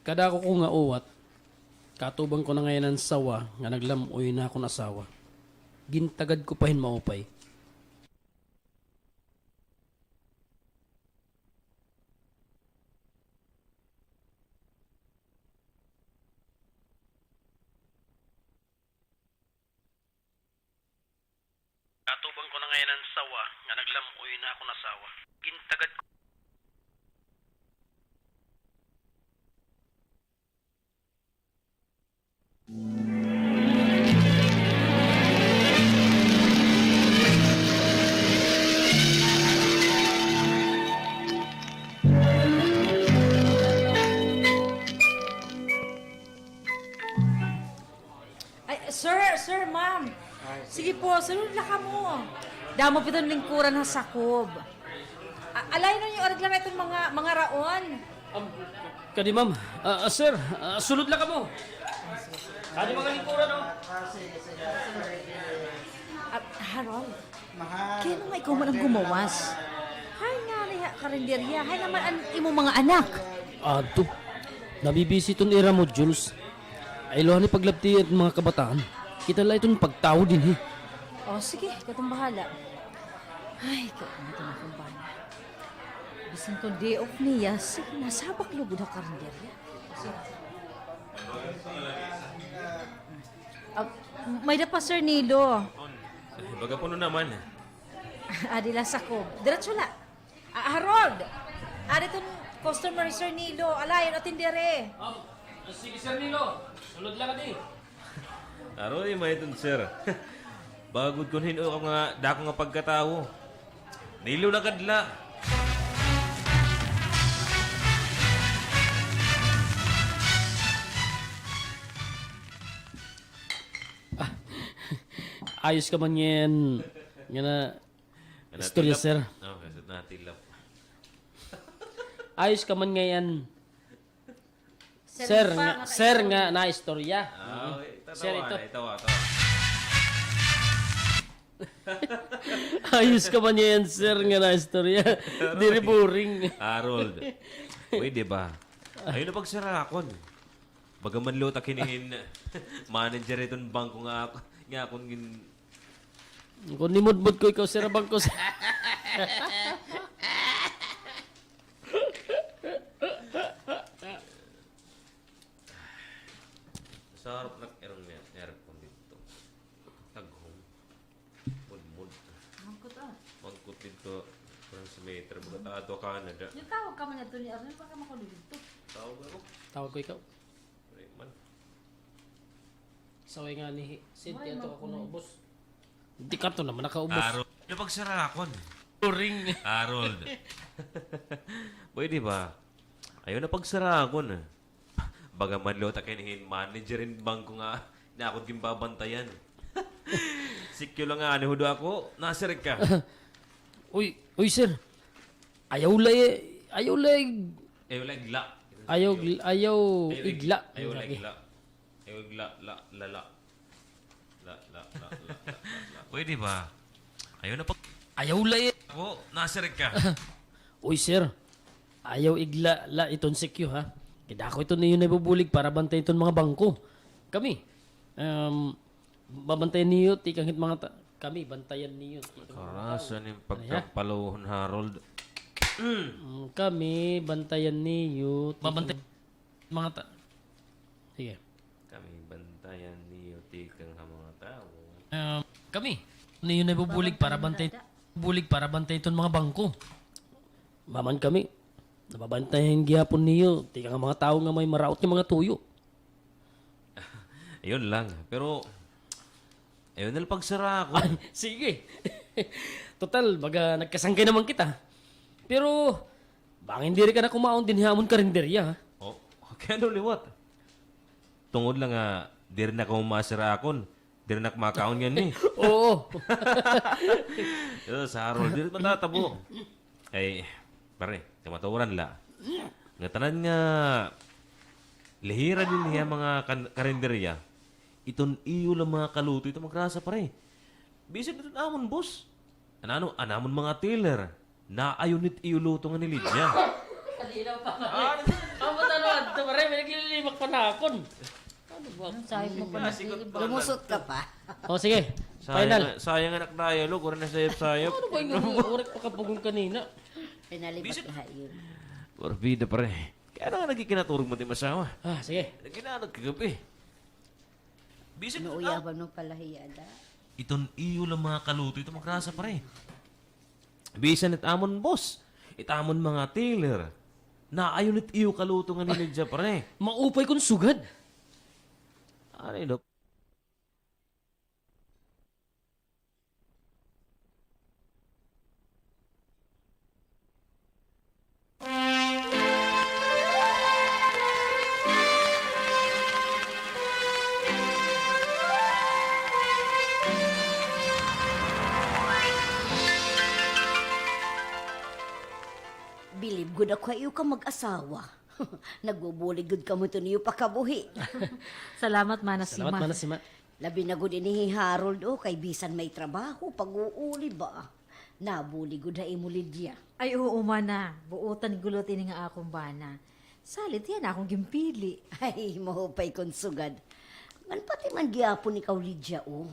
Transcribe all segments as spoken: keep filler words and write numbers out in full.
Kadako ko nga uwat, katubang ko na ngay-an an sawa nga naglam-oy na akon asawa. Gintagad ko pa hin maupay. Katubang ko na ngay-an an sawa nga naglam-oy na akon asawa. Gintagad ko. Ay, sir, sir, ma'am. Sige po, sulod la kamo. Damo pa iton lingkuran ha sakob. A-, alay niyo, arigla na iton mga, mga raon. Um, kadi, ma'am. Ah, ah, sir, ah, sulod la kamo. Kadi mga lingkuran, oh. Ah, Harold, kay ano nga ikaw man an gumawas? Hain ngani ha karinderya, hain naman an imo mga anak? Adto. Nabibisi iton ira modules. Ay, luha ni paglabti an mga kabataan. Kita la iton pagtawo dinhi. O, sige, ikaw iton bahala. Ay, ikaw iton akon bana. Bisan kon day off niya, sige, nasabak lugod ha karinderya. Ah, may-ada pa, Sir Nilo. Ay, baga puno naman. Adi la sakob. Diretso la. Ah, Harold! Adi iton customer, Sir Nilo. Alay, atindi diri. Um, sige, Sir Nilo. Sulod la kadi. Aroy, may iton, sir. Baga gud kon hin-o nga dako nga pagkatawo. Nilo na gad la. Ah, ayos ka man ngay-an nga na istorya, sir. Okay, so natilap. Ayos ka man ngay-an. Sir nga, sir nga naistorya. Ah, okay. Sir, ito. Tawa, tawa. Ayos ka man ngay-an, sir, nga naistorya. Diri boring. Harold, pwede ba? Ayaw na pagsara akon. Baga man liwat ak hin manager iton bangko nga ak-, nga akon gin- Kon nimudmod ko ikaw, sir, ha bangko, sir. Sarap nak irong aircon didto. Taghom. Mudmod. Mangkot, ah. Mangkot didto. Transmitter, baga ta adto Canada. Yung tawag ka man adto ni Arnel, baka makuha didto. Tawag ako. Tawag ko ikaw. Pre man. Saway ngani, Sid, kay adto ka kuno ubos. Di ka to naman nakaubos. Harold. Ayaw na pagsara akon. Boring. Harold. Pwede ba? Ayaw na pagsara akon. Baga man liwat ak hin manager hin bangko nga akon ginbabantayan. Sikyo la ngani hudo ako, nasirek ka. Uy, uy, sir. Ayaw la, ayaw la. Ayaw la igla. Ayaw, ayaw igla. Ayaw la igla. Ayaw igla, la, la, la. La, la, la, la, la, la, la. Pwede ba? Ayaw na pag-, ayaw la, eh. Ako, nasirek ka. Uy, sir. Ayaw igla la iton sikyo, ha? Kay dako iton niyo nabubulig para bantayan iton mga bangko. Kami, um, babantayan niyo tikang hit mga ta-, kami, bantayan niyo tikang mga tao. Karasan nim pagkapaluhon, Harold. Mm, kami, bantayan niyo tikang mga ta-, sige. Kami, bantayan niyo tikang ha mga tawo. Ah, kami, niyo nabubulig para bantay, bulig para bantay iton mga bangko. Maman kami, nababantayan gihapon niyo tikang ha mga tawo nga may maraot nga mga tuyo. Yun lang. Pero, ayaw na la pagsara ako. Ay, sige. Total, baga nagkasangkay naman kita. Pero, bangin diri ka na kumaon dinhi ha amon karinderya, ha? Oh, kay ano liwat? Tungod lang nga, diri na kamo masira akon. Diri na ak makaon ngani. Oo. Yo, sa Harold, diri matatabo. Ay, pare, kamatuoran la. Ngatanan nga, lihira dinhi ha mga kan-, karinderya. Iton iyo la mga kaluto, ito magrasa, pare. Bisan iton amon, boss. An ano, an amon mga teller, naayon hit iyo luto nga ni Lydia. Kalinaw pa, pare. Ah, amo ta no adto, Pare, may naglilibak pa nakon. Ano ba? Sayop mo pa. Lumusot ka pa. O, sige. Final. Sayang, sayang an ak dialogue, waray nasayop-sayop. Ano ba it oras pa kabugon kanina? Pinalibak lahat yun. Porbida, pare. Kay ano nga nagkikinaturog mo it im asawa? Ah, sige. Nagkinaanad kagab-i. Bisan nauyaban mo pala hiya, da. Iton iyo la mga kaluto, ito magrasa, pare. Bisan it amon boss, it amon mga teller, naayon it iyo kaluto nga ninidya, pare. Maupay kon sugad. Ano yun, Dok? Bilib gud ako ha iyo ka mag-asawa. Nagbubulig gud kamo iton iyo pakabuhi. Salamat, Mana Sima. Salamat, Mana Sima. Labi na gud ini hi Harold, o, kay bisan may trabaho, pag-uuli ba? Nabulig gud ha imo, Lydia. Ay, oo, Mana. Buotan gud ini nga akon bana. Salit hiya an akon ginpili. Ay, maupay kon sugad. Ngan pati man gihapon ikaw, Lydia, o.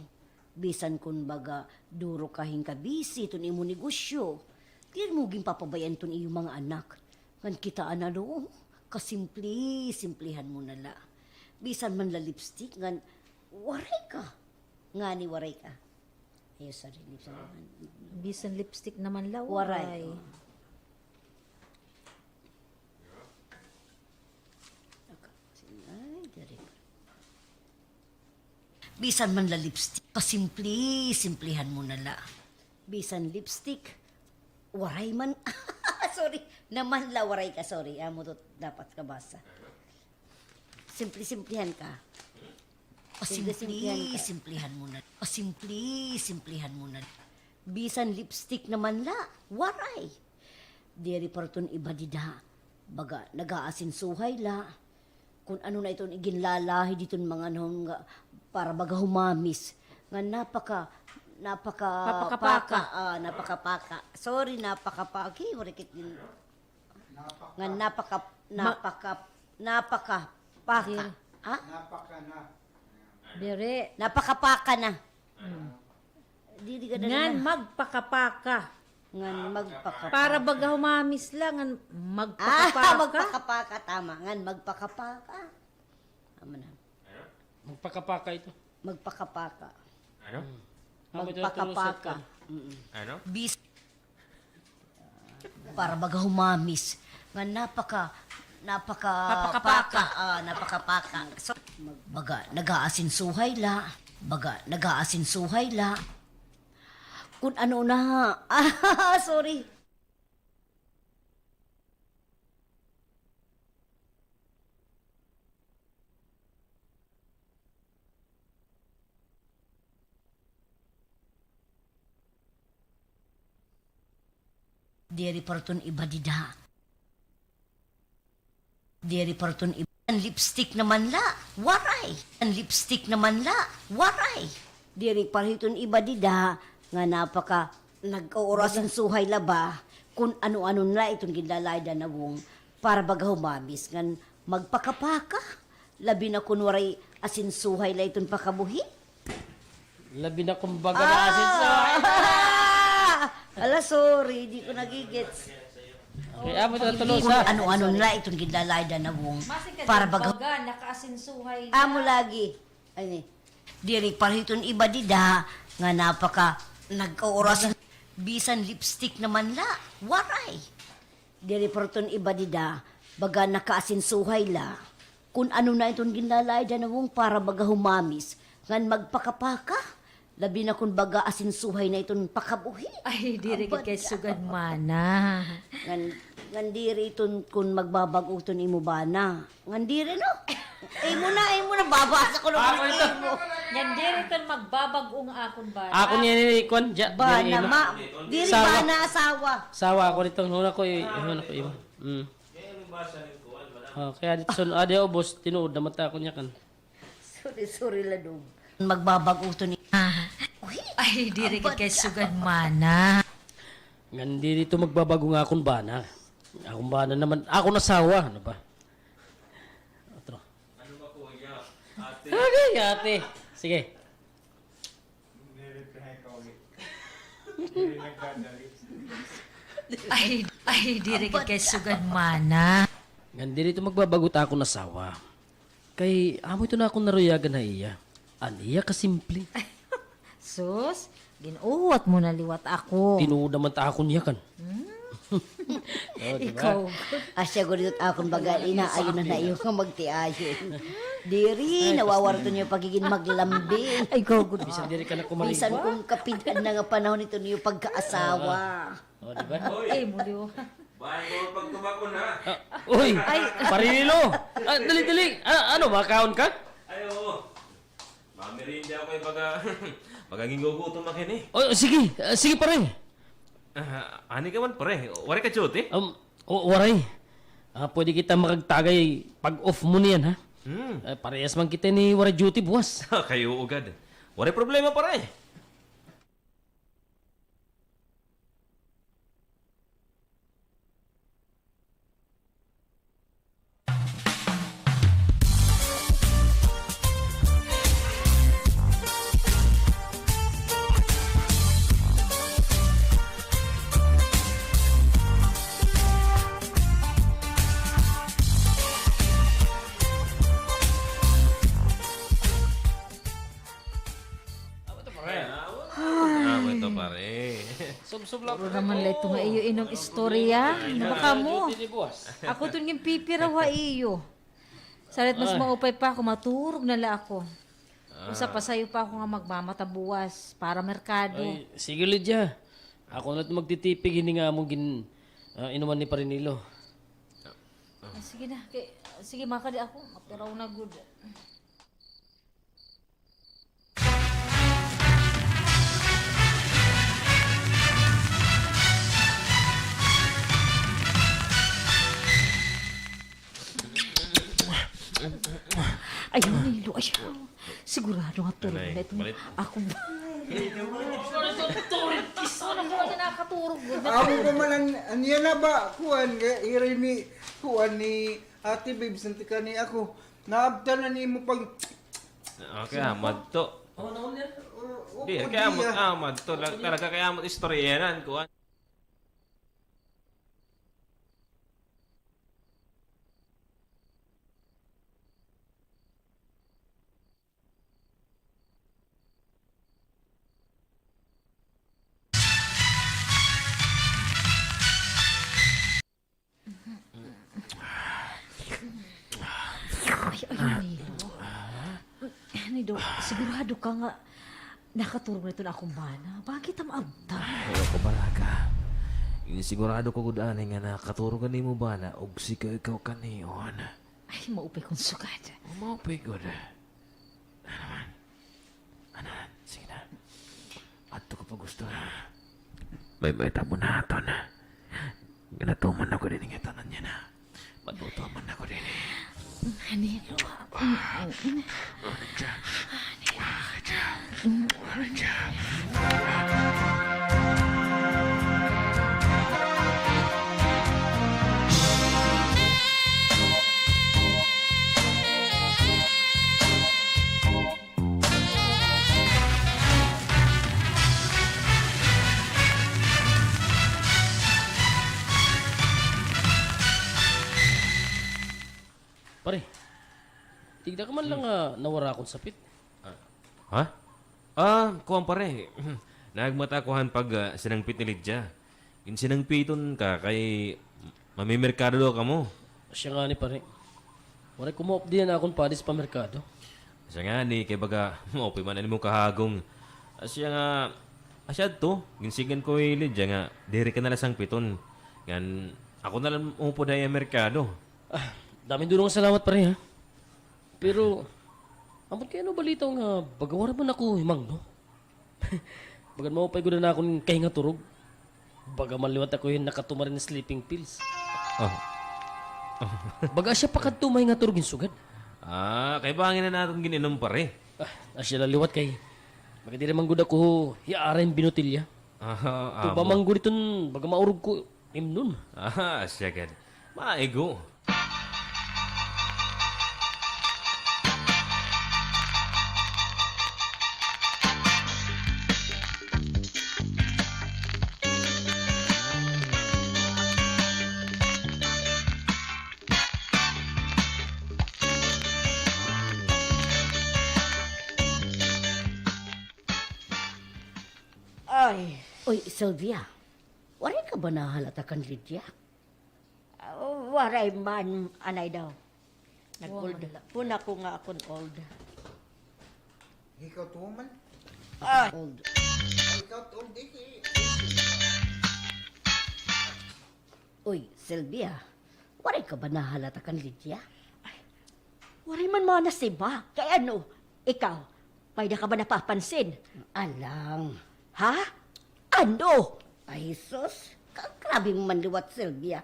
Bisan kon baga duro ka hin kabisi iton imo negosyo, diri mo ginpapabay-an iton iyo mga anak. Ngan kita, Ana, no, kasimple-simplehan mo na la. Bisan man la lipstick, ngan waray ka. Ngani waray ka? Ay, sorry, lipstick naman. Bisan lipstick naman la, waray. Waray. Ay, dali. Bisan man la lipstick, kasimple-simplehan mo na la. Bisan lipstick, waray man. Sorry, naman la waray ka, sorry. Amo to dapat kabasa. Simple-simplehan ka. Simple-simplehan ka. Kasimple-simplehan mo na. Kasimple-simplehan mo na. Bisan lipstick naman la, waray. Diri pa ruton iba dida. Baga, nag-aasinsuhay la. Kun ano na iton iginlalahi diton mga nahon nga para baga humamis. Nga napaka, napaka, papakapaka. Paka, ah, napakapaka. Sorry, napakapaka. Hey, waray kit din. Nga napaka, napaka, napakapaka. Diri. Ha? Napaka na. Diri. Napakapaka na. Hmm. Diri ka na. Ngan magpakapaka. Ngan magpakapaka. Para baga humamis la, ngan magpakapaka. Ah, magpakapaka, tama. Ngan magpakapaka. Tama na. Magpakapaka ito. Magpakapaka. Ano? Hmm. Magpakapaka. Mm-mm. Ano? Bis- Para baga humamis. Nga napaka, napaka, papakapaka. Paka, ah, napakapaka. So, baga, nag-aasinsuhay la. Baga, nag-aasinsuhay la. Kun ano na. Ah, sorry. Diri pa ruton iba dida. Diri pa ruton iba. An lipstick naman la, waray. An lipstick naman la, waray. Diri pa ruton iba dida nga napaka nag-uurasinsuhay la ba, kun ano-ano na la iton ginlalahi da nawong para baga humamis ngan magpakapaka. Labi na kun waray asinsuhay la iton pakabuhi. Labi na kun baga naasinsuhay. Ah! Ala, sorry, di ko nagigets. Okay, amo ito tulo sa. Kun ano-ano na la iton ginlalahi da nawong para baga, baga nakaasinsuhay la. Amo lagi. Ay, ni. Diri pa ruton iba dida nga napaka nag-uurasin. Bisan lipstick naman la, waray. Diri pa ruton iba dida, baga nakaasinsuhay la. Kun ano na iton ginlalahi da nawong para baga humamis, ngan magpakapaka. Labi na kun baga asinsuhay na iton pakabuhi. Ay, diri gud kay sugad, mana. Ngan, ngan diri iton kun magbabag-o iton imo bana. Ngan diri, no? Imo na, imo na, babasa ko naman imo. Ngan diri iton magbabag-o nga akon bana. Akon yan ini, kuan, diri, bana, ma-, diri, bana, asawa. Asawa ako dito, huna ko, huna ko imo. Mm. Oh, kaya dito, sun-, adi, ubos, tinuod naman ta ako niya kan. Sorry, sorry, Ladong. Magbabag-o to ni. Ah. Uy, ay, diri gud kay sugad, mana. Ngan diri to magbabag-o nga akon bana. Akon bana naman, akon asawa, ano ba? Okay, ate. Sige. Ay, ay, diri gad kay sugad, mana. Ngan diri ito magbabago it akon asawa. Kay amo ito na akon naruyagan ha iya. An iya kasimple. Sus, gin-uwat mo na liwat ako. Tinuod naman ta akon yakan. Hmm? Oh, di ba? Ikaw. Asya gud it akon baga, inaayon na iyo nga magtiayon. Diri, nawawara ito niyo pagigin maglambing. Ay, ikaw gud. Bisan diri ka na kumaligwa. Bisan kon kapid-an na nga panahon ito niyo pagkaasawa. Oh, di ba? Ay, muliw. Bayan ko pagtumakon, ha? Ah, uy! Ay! Pare Nilo! Ah, dali, dali! Ah, ano, makakaon ka? Ay, oo. Mamerienda ako, eh, baga, baga gingugutom ako, eh. Oh, sige. Ah, sige, pare. Ah, ani ka man, pare? Waray ka duty? Um, o, waray. Ah, pwede kita makagtagay pag-off mo niyan, ha? Hmm. Ah, parehas man kita ni waray duty buwas. Kay uugad. Waray problema, pare. Amo ito, pare. Ay. Amo ito, pare. Subsob la. Puro naman la ito nga iyo inom istorya. Ano ba kamo? Ako iton ginpipiraw ha iyo. Salit mas maupay pa ako, maturog na la ako. Usa pa sayo pa ako nga magmamata buwas para merkado. Ay, sige, Lydia. Ako na la magtitipig hini nga amon gin-, ah, inuman ni Pare Nilo. Ah, sige na. Kay, sige, makadi ako. Mapiraw na gud. Ayaw, Nilo, ayaw. Sigurado nga turog na ito. Ako ba? Turog, kiso na ko, nakakaturog. Ako pa man an, an yana ba, kuan, nga iri ni, kuan ni Ate Bibs, anti kani ako. Naabtan na nimo pag- Okay, ah, madto. Di, kay amo, ah, madto. Talaga kay amo istoryanan, kuan. Ay, ay, Nilo. Nilo, sigurado ka nga nakaturog na iton akon bana? Bangin kita maabtan. Ay, ayaw ka baraka. Sigurado ko gud anay nga nakaturog an imo bana og sika ikaw kaniyon. Ay, maupay kon sugad. Maupay gud. Ano man? Ano man? Sige na. Adto ka pa gusto, ha? May, may tabo na aton, ha? Ginatuman ako din nga tanan niya na. Matuto man ako din, eh. Nilo. Pare, tigda ka man la nga nawara akon sapit. Ah, ha? Ah, kuan, pare. Nahagmat ako han pag, ah, sinangpit ni Lydia. Ginsinangpiton ka kay mamimerkado daw kamo. Asya ngani, pare. Waray ko maupdi an akon padi sa pamerkado. Asya ngani, kay baga maupay man an imo kahagong. Asya nga, asya adto, ginsigihan ko hi Lydia nga diri ka na la sangpiton. Ngan ako na la maupod ha iya merkado. Ah, damo nga salamat, pare, ha? Pero, ambot kay ano balitaw nga baga waray man ako himangno? Bagan maupay gud an akon kahingaturog. Baga man liwat ako hin nakatumar hin sleeping pills. Ah. Baga asya pakadto mahingaturog hin sugad. Ah, kay bangin an aton gin-inom, pare. Ah, asya la liwat kay baga diri man gud ako hiara hin binotilya. Ah, amo. Tuba man gud iton baga maurog ko. Imnon. Aha, asya gad. Maigo. Ay. Uy, Sylvia, waray ka ba nahalata kan Lydia? Ah, waray man, anay daw. Nag-old. Wala. Huna ko nga akon old. Ikaw to man? Ah. Old. Ikaw old, eh. Uy, Sylvia, waray ka ba nahalata kan Lydia? Ay, waray man, Mana Sima. Kay ano, ikaw, may-ada ka ba napapansin? Alang. Ha? Ano? Ay, sus, ka-, grabe mo man liwat, Sylvia.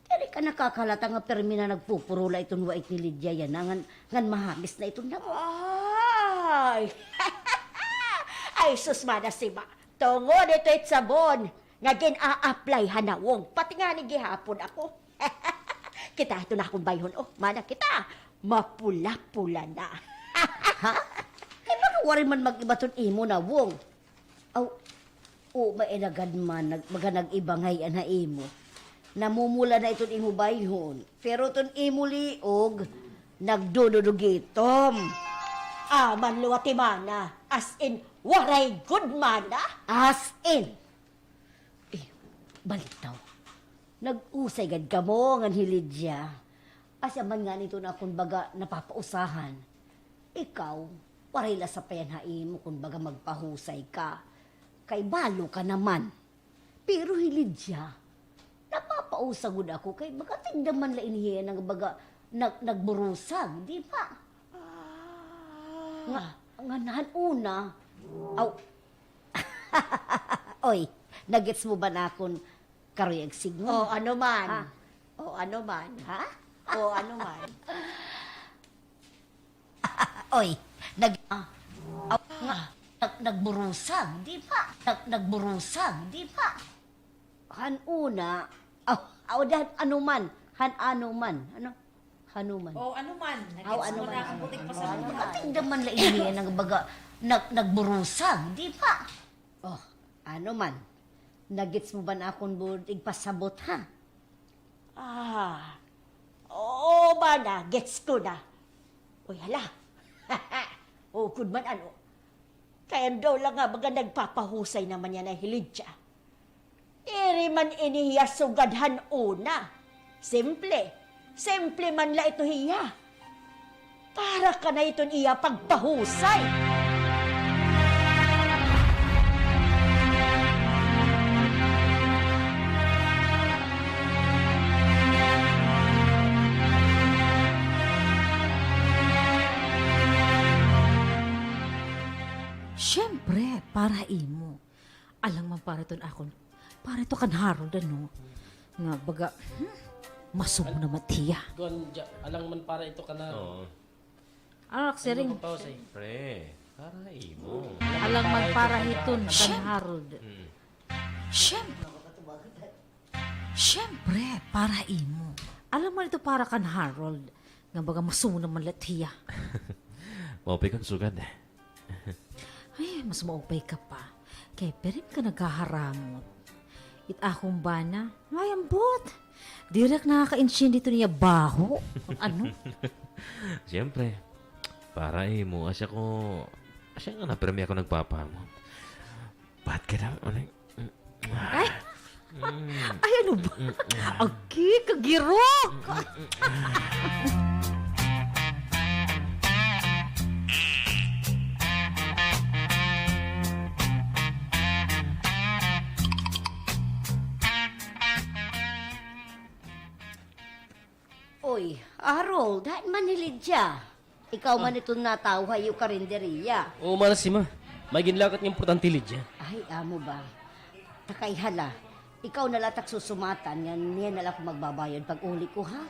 Diri ka nakakahalata nga pirmi na nagpupurula iton wait ni Lydia yana, ngan, ngan mahamis na iton nawong. Ay! Ay, sus, Mana Sima. Tungod ito it sabon nga gin-a-apply han nawong. Pati ngani gihapon ako. Kita ito na akon bayhon. O, mana kita. Mapula-pula na. Ha? Kay baga waray man mag-iba ton imo nawong. Aw, o, mailagad man, nag-, baga nag-iba ngay-an ha imo. Namumula na iton imo bayhon. Pero ton imo liog, nagdududugitom. Ah, man liwat hi Mana. As in, waray gud, Mana. As in. Eh, balitaw. Nag-usay gad kamo ngan hi Lydia. Asya man ngani iton akon baga napapausahan. Ikaw, waray la sapayan ha imo kon baga magpahusay ka. Kay balo ka naman. Pero hi Lydia, napapausa gud ako kay baga tigda man la ini hiya nga baga nag-, nagburusag, di ba? Ah. Nga, ngan han una, aw, oy, nagets mo ba an akon karuyag sidngon? O, ano man? Ha? O, ano man? Ha? O, ano man? Oy, nag-, ah, aw, nga, nag-, nagburusag, di ba? Nag-, nagburusag, di ba? Han una, aw, aw, han ano man, han ano man, ano? Han ano man. O, ano man, nagets mo na akon buot igpasabot. Ano man, ano man. Tigda man la ini nga baga, nag-, nagburusag, di ba? O, ano man, nagets mo ba an akon buot igpasabot, ha? Ah, oo ba na, gets ko na. Uy, hala. Ukod man, ano? Kay ano daw la nga baga nagpapahusay naman yana hi Lydia. Diri man ini hiya sugad han una. Simple. Simple man la ito hiya. Para kana iton iya pagpahusay. Siyempre, para imo. Alang man para iton akon, para ito kan Harold, ano? Nga baga, hmm, masumo naman hiya. Kuan, alang man para ito kan Harold. Oo. Anak, siring. Pre, para imo. Alang man para hiton kan Harold. Mm. Siyempre. Siyempre, para imo. Alang man ito para kan Harold. Nga baga masumo naman la hiya. Maupay kon sugad. Ay, mas maupay ka pa. Kay pirmi ka naghaharamot. It akon bana, ay, ambot. Diri ak nakakaintindi iton iya baho. Ano? Siyempre, para imo, asya ko, asya nga na, pirmi ako nagpapahamot. Ba't ka daw, ano? Ay! Mm. Ay, ano ba? Mm. Agi, kagirok! Oy, Harold, hain man hi Lydia? Ikaw man iton natawo ha iyo karinderiya. Oo, Mana Sima. May ginlakat nga importante hi Lydia. Ay, amo ba? Ta kay hala, ikaw na la tak susumatan, ngan niya na la ako magbabayad pag-uli ko, ha?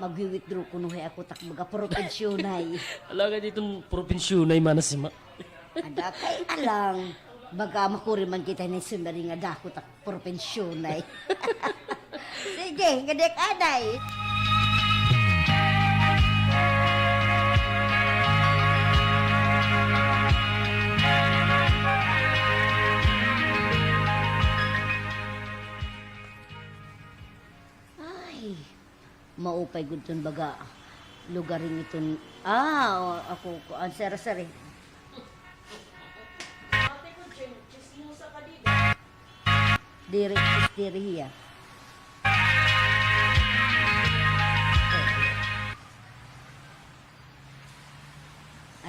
Magwi-withdraw kuno hay ako tak baga propensyonay. Alagad iton propensyonay, Mana Sima. Ada kay alang, baga makuri man kita ni Sumeri nga dako tak propensyonay. Sige, ngadi ak anay. Ay, maupay gud ton baga lugar ini ton, ah, o, ako, ko, ah, sari, sari. Diri, sus, diri hiya.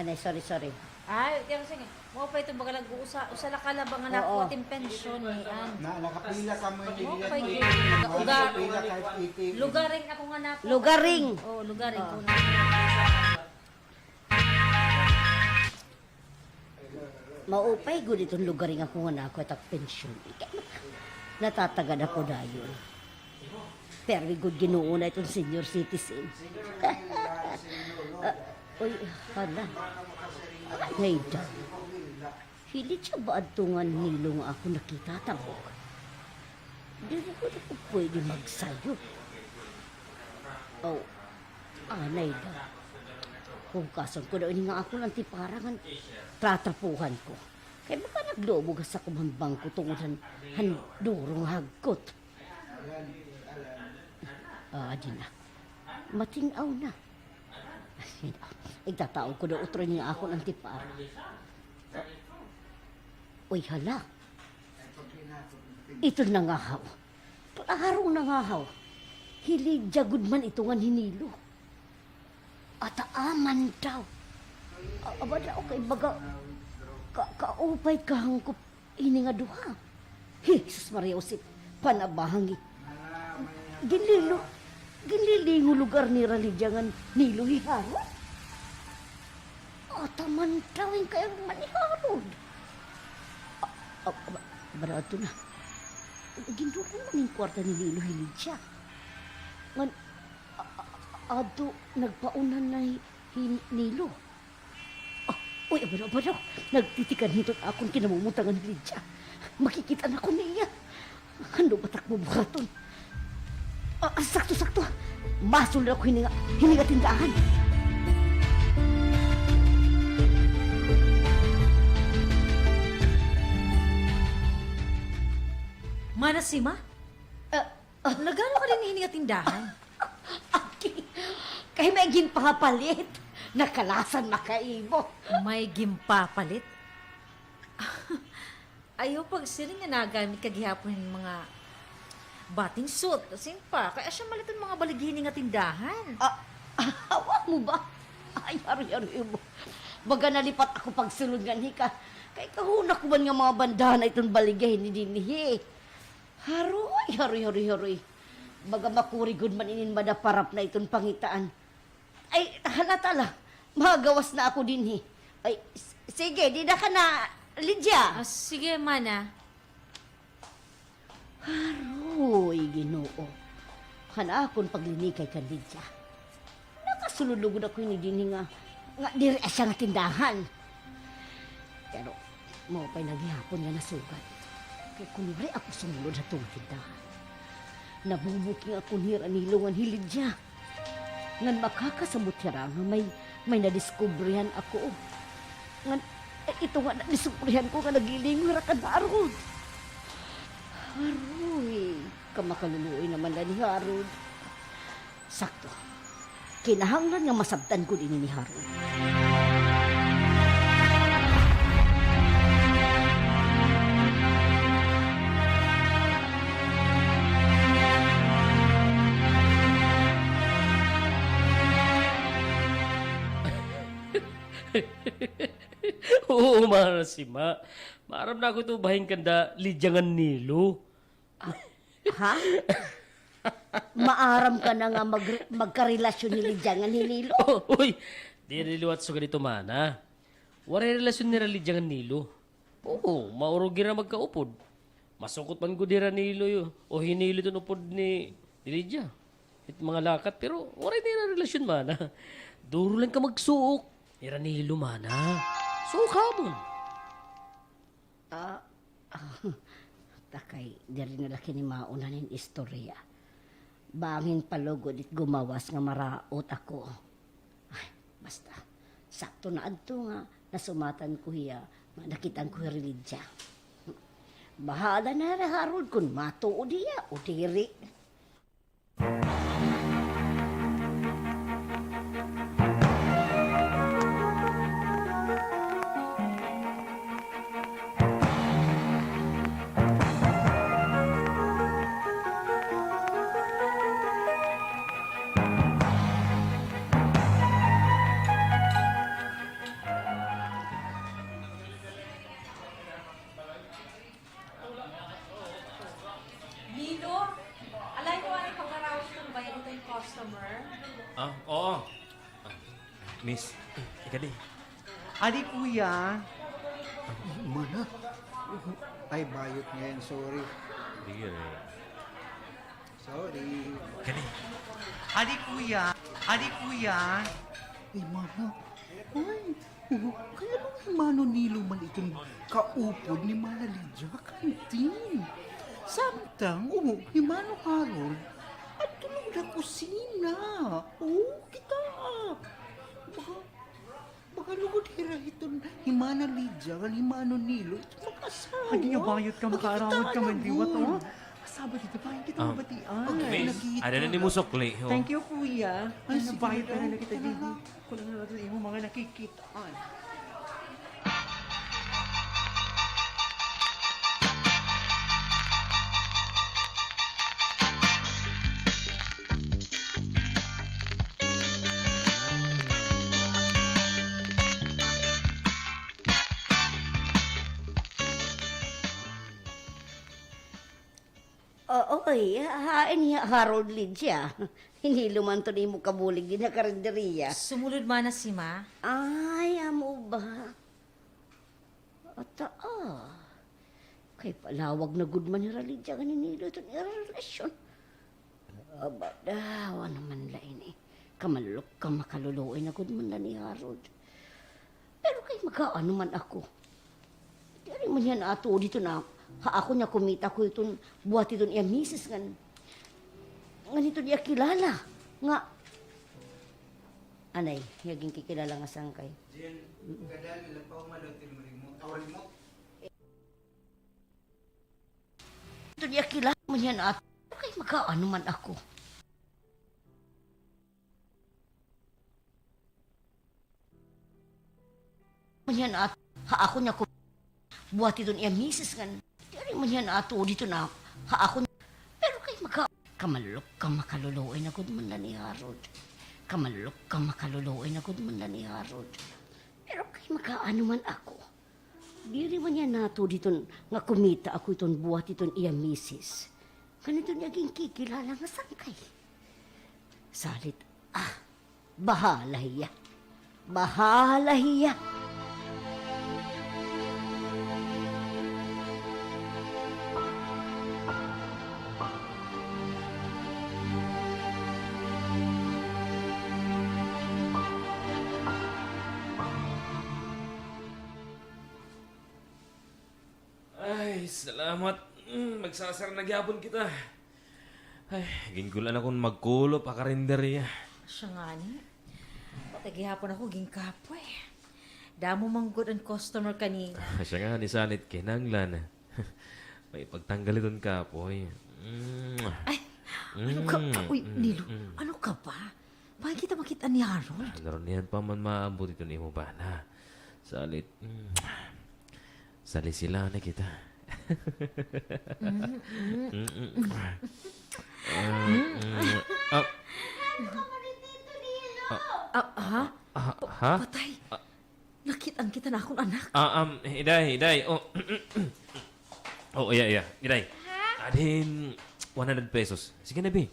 Anay, sorry, sorry. Ay, tiyan, sige. Mao pa ito, baga nag-uusa, usa la ka laba nga nakuha tin pensyon ni Ann. Na, nakapila ka mo. Mao pa ito, baga uga-, lugaring ako nga nakuha. Lugaring. Oo, lugaring ko na. Maupay gud iton lugaring ako nga nakuha tak pensyon. Natatagad ako dayon. Permi gud Ginoo na iton senior citizen. Ah, uy, hala. Anay daw. Hi Lydia ba adto nga Nilo nga akon nakita, tabok? Diri gud ako pwede magsayo. Aw, anay daw. Hugason ko daw ini nga akon antipara ngan tratrapohan ko. Kay baka nagluob ha sakob han bangko tungod han, han duro nga hagkot. Ah, adi na. Matin-aw na. Igtataod ko daw utro ini nga akon antipara. Uy, hala. Iton nangahaw. Klarong nangahaw. Hi Lydia gud man ito ngan hi Nilo. Ataa man daw. A-, aba daw kay baga ka-, kaupay kahangkop ini nga duha. Hesus Maria Josep, panabahang it. Ginlilo-, ginlilingo lugar nira Lydia ngan Nilo hi Harold. Ata man daw in kay man ni Harold. A-, a-, aba, aba daw adto na. Gindulan man in kwarta ni Nilo hi Lydia. Ngan, a-, a-, a-, adto nagpaunhan na hi, hi Nilo. Ah, uy, aba daw, aba daw. Nagtitikan hiton akon kinamumutangan hi Lydia. Makikita na ako niya. Ano ba tak bubuhaton? Ah, ah, sakto, sakto. Masol na ako hini nga, hini nga tindahan. Mana Sima? Ah, ah. Nagano ka dinhi hini nga tindahan? Aki, kay may ginpapalit. Nakalasan makaibo. May ginpapalit? Ayaw pagsiring nga nagamit ka gihapon hin mga bathing suit. Asin pa, kay asya man la iton mga baligya hini nga tindahan. Ah, awa mo ba? Ay, hari-hari mo. Baga nalipat ako pagsulod nganhi ka. Kay kahuna ko man nga mga bandana iton baligya hini dinhi. Haroy, haroy, haroy, haroy. Baga makuri gud man inin madaparap na iton pangitaan. Ay, hala, tala. Magawas na ako dinhi. Ay, s-, sige, dida ka na, Lydia. Ah, sige, mana. Haroy, Ginoo. Han akon paglinikay kan Lydia. Nakasulod lugod ako hini dinhi nga, nga diri asya nga tindahan. Pero, maupay na gihapon nga nasugad. Kay kun waray ako sumulod hadto nga tindahan, nabubuking ako ni Ranilo ngan hi Lydia. Ngan makakasamot hira nga may, may nadiskubrihan ako. Ngan, eh, ito nga nadiskubrihan ko nga naglilingo hira kan Harold. Haroy, kamakaluluoy naman la ni Harold. Sakto. Kinahanglan nga masabtan gud ini ni Harold. Oo, Mana Sima. Maaram na ako ito bahin kanda Lydia ngan Nilo. Ah, ha? Maaram ka na nga mag-, magkarelasyon hi Lydia ngan hi Nilo? Oh, uy, diri liwat sugad ito, mana. Waray relasyon nira Lydia ngan Nilo. Oo, maurog hira magkaupod. Masukot man gud hira Nilo, o hi Nilo iton upod ni, ni Lydia. It mga lakat, pero waray nira relasyon, mana. Duro lang ka magsuok. Hira Nilo, mana. Suok hamon. Ah, ah, ta kay diri na la kini mauna hin istorya. Bangin palugod it gumawas nga maraot ako. Ay, basta. Sakto na adto nga nasumatan ko hiya, nga nakit-an ko hi Lydia. Bahala na hira Harold kon matuod hiya o diri. Miss, ikadi. Adi, kuya. Mana? Ay, bayot ngay-an, sorry. Diri. Sorry. Ikadi. Adi, kuya. Adi, kuya. Ay, mana? Ay, kay ano nga hi Mano Nilo man iton kaupod ni Mana Lydia ha kantin? Samtang, o, hi Mano Harold, adto la ha kusina. O, kita. Baka, baka lugod hira hiton hi Mana Lydia ngan hi Mano Nilo iton mag-asawa. Adi nga bayot ka, makaaramod ka man liwat, o. Sabot ito, bahin kita mabatian. Okay. Ada na nimo sukli, o. Thank you, kuya. Ay, sige, bayot na kita, didi. Kulang na naton imo mga nakikita. Oo, oy, hain hi Harold, Lydia? Hi Nilo man iton imo kabulig dinhi ha karinderiya. Sumulod man na si Ma. Ay, amo ba? Ata, ah. Kay palawag na gud man hira Lydia ngan hi Nilo iton ira relasyon. Aba, daw, ano man la ini? Kamalulok ka, makaluluoy na gud man la ni Harold. Pero kay mag-aano man ako? Diri man hiya natuod hiton ha akon nga kumita ako hiton buhat hiton iya misis ngan, ngan hiton iya kilala nga, anay, iya ginkikilala nga sangkay. Jen, kadali la pa, umalaw til remote. Aw, remote. Hiton iya kilala man hiya natuod. Kay mag-aano man ako? Man hiya natuod ha akon nga ku-, buhat hiton iya misis ngan. Diri man hiya natuod hiton ha akon. Pero kay mag-a-, kamalulok ka, makaluluoy na gud man la ni Harold. Kamalulok ka, makaluluoy na gud man la ni Harold. Pero kay mag-aano man ako? Diri man hiya natuod hiton nga kumita ako hiton buhat hiton iya misis. Ngan hiton iya ginkikilala nga sangkay. Salit, ah, bahala hiya. Bahala hiya. Ay, salamat. Mm, magsasara na gihapon kita. Ay, ginkul-an akon magkulop ha karinderya. Siya ngani. Pati gihapon ako ginkapoy. Damo man gud an customer kanina. Siya ngani, salit, kinahanglan. May pagtanggal iton kapoy. Mm. Ay, ano ka? Mm, uy, mm, Nilo, mm. Ano ka ba? Bangin kita makit-an ni Harold. Ano rin yan pa man maabot iton imo bana? Salit. Mm. Salisilan na kita. Mm, mm. Mm, mm. Ah, mm. Ah. Ano ka ba ni Tito Nilo? Ah, ha? Ah, ha? Patay. Ah. Nakit-an kita han akon anak. Ah, um, Iday, Iday. Oh. Oh, iya, iya. Iday. Ha? Adin, one hundred pesos. Sige na, bi.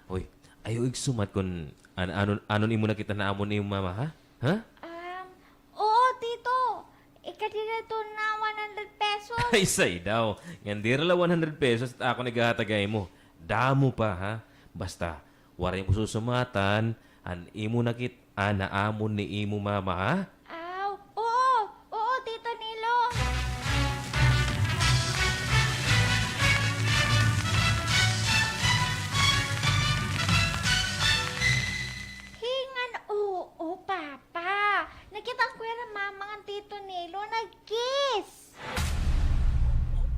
Hoy, ayaw igsumat kon an-, ano, ano nimo nakit-an ha amo ni imo mama, ha? Ha? Um, oo, Tito. Ikadi na iton nga one hundred pesos. Ay, say daw. Ngan diri la one hundred pesos it akon igahatag ha imo. Damo pa, ha? Basta, waray mo susumatan an imo nakit-an ha amo ni imo mama, ha? Aw, oo, oo, Tito Nilo. Hingan, oo, Papa. Nakit-an ko hira Mama ngan Tito Nilo nag-kiss.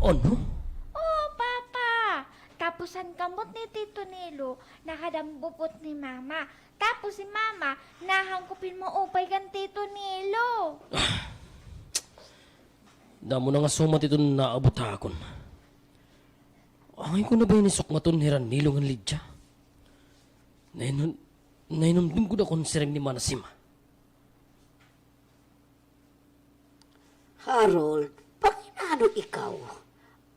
Ano? Oo, Papa. Tapos an kamot ni Tito Nilo, nakadambop-ot ni Mama. Tapos si Mama, nahangkop hin maupay kan Tito Nilo. Damo na nga sumat iton naabot ha akon. Angay ko na ba ini sukmaton hira Nilo ngan Lydia? Nahinum-, nahinumdom gud ako han siring ni Mana Sima. Harold, panginano ikaw?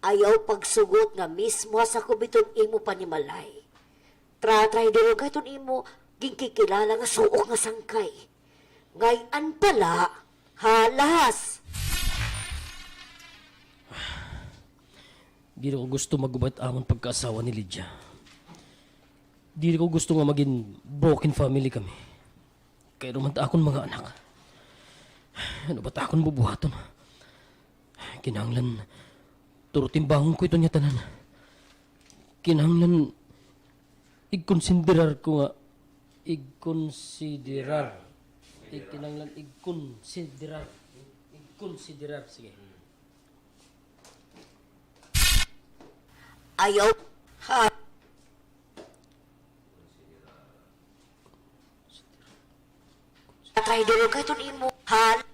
Ayaw pagsugot nga mismo ha sakob iton imo panimalay. Tratraidor ka hiton imo ginkikilala nga suok nga sangkay. Ngay-an pa la, halas. Diri ko gusto maguba it amon pagkaasawa ni Lydia. Diri ko gusto nga magin broken family kami. Kay ruman ta akon mga anak. Ano ba ta akon bubuhaton? Kinahanglan, turo timbangon ko iton nga tanan. Kinahanglan, igkonsiderar ko nga, igkonsiderar. Ig-, kinahanglan, igkonsiderar. Igkonsiderar, sige. Ayaw. Ha. Traidor ka iton imo. Ha.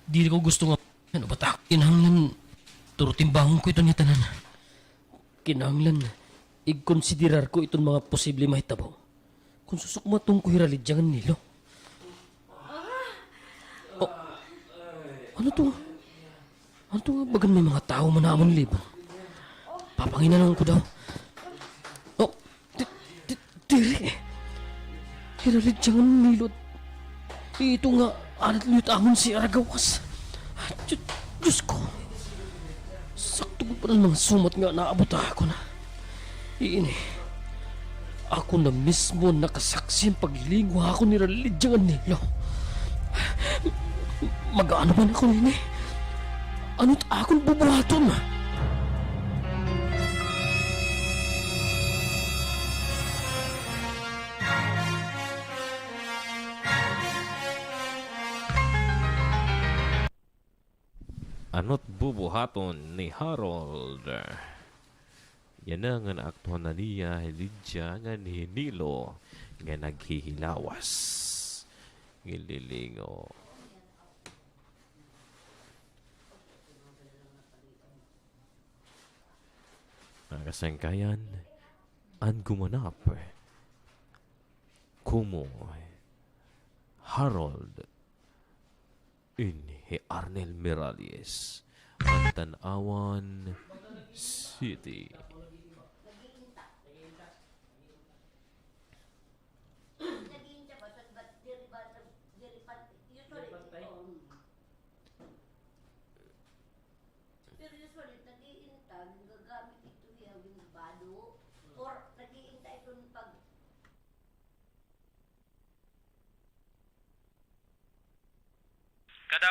Diri ko gusto nga, ano ba ta? Kinahanglan, turo timbangon ko iton nga tanan. Kinahanglan, igkonsiderar ko iton mga posible mahitabo. Kon susukmaton ko hira Lydia ngan Nilo. Oh, ano to? Ano to nga bagan may mga tawo man ha amon libong? Papanginalungan ko daw. Oh, di, di, diri. Hira Lydia ngan Nilo. Ito nga, adat liyot amon si Aragawas. Diyos, Diyos ko. Sakto ko pa an mga sumat nga naabot ha akon. Ini, ako na mismo nakasaksi han paglingo ha akon nira Lydia ngan Nilo. Mag-aano man ako nini? Ano it akon bubuhaton? Ano't bubuhaton ni Harold? Yana nga naaktuhan na niya hi Lydia ngan hi Nilo nga naghihilawas. Ngililingo. Mga kasangkayan, an gumanap, komo Harold. Ini hi Arnel Miralles, an Tanauan City. Pero usually, nag-iinta, nagagamit ito hiya, yung bado, or nag-iinta ito pag Kada